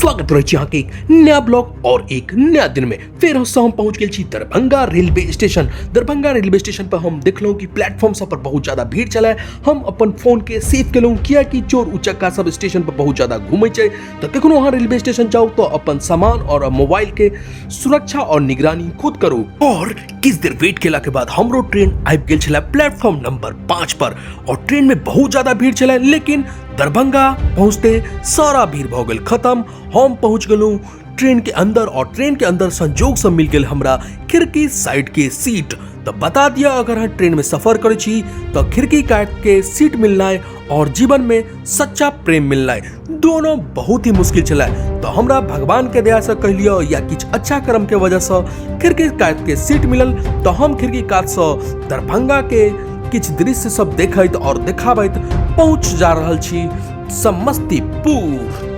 स्वागत करै छी अहाँके एक नया ब्लॉग और एक नया दिन में। फेर हम पहुंच गेल छी Darbhanga railway station. Darbhanga railway station पर हम देखलहुँ कि प्लेटफॉर्म सब पर बहुत ज्यादा भीड़ छलै। हम अपन फोन के सेफ केलहुँ, कियाकि चोर उचक्का सब स्टेशन पर बहुत ज्यादा घूमै छै। तऽ कखनो अहाँ रेलवे स्टेशन जाउ तऽ अपन सामान और मोबाइल के सुरक्षा और निगरानी खुद करू। और किछु देर वेट केला के बाद हमरो ट्रेन आबि गेल छलै प्लेटफॉर्म नंबर 5 पर और ट्रेन में बहुत ज्यादा भीड़ छलै, लेकिन दरभंगा पहुंचते सारा भीड़ भऽ गेल खत्म। हम पहुंच गेलहुँ ट्रेन के अंदर और ट्रेन के अंदर संजोग से मिल गेल हमरा खिड़की साइड के सीट। तो बता दिया, अगर अहाँ ट्रेन में सफर करै छी तो खिड़की काट के सीट मिलनाइ और जीवन में सच्चा प्रेम मिलनाइ दोनों बहुत ही मुश्किल छलै। तो हमरा भगवान के दया से कह लियौ या किछु अच्छा कर्म के वजह से खिड़की काट के सीट मिलल। तो हम खिड़की कात से दरभंगा के किछु दृश्य सब देखैत और देखाबैत पहुंच जा रहल छी समस्तीपुर।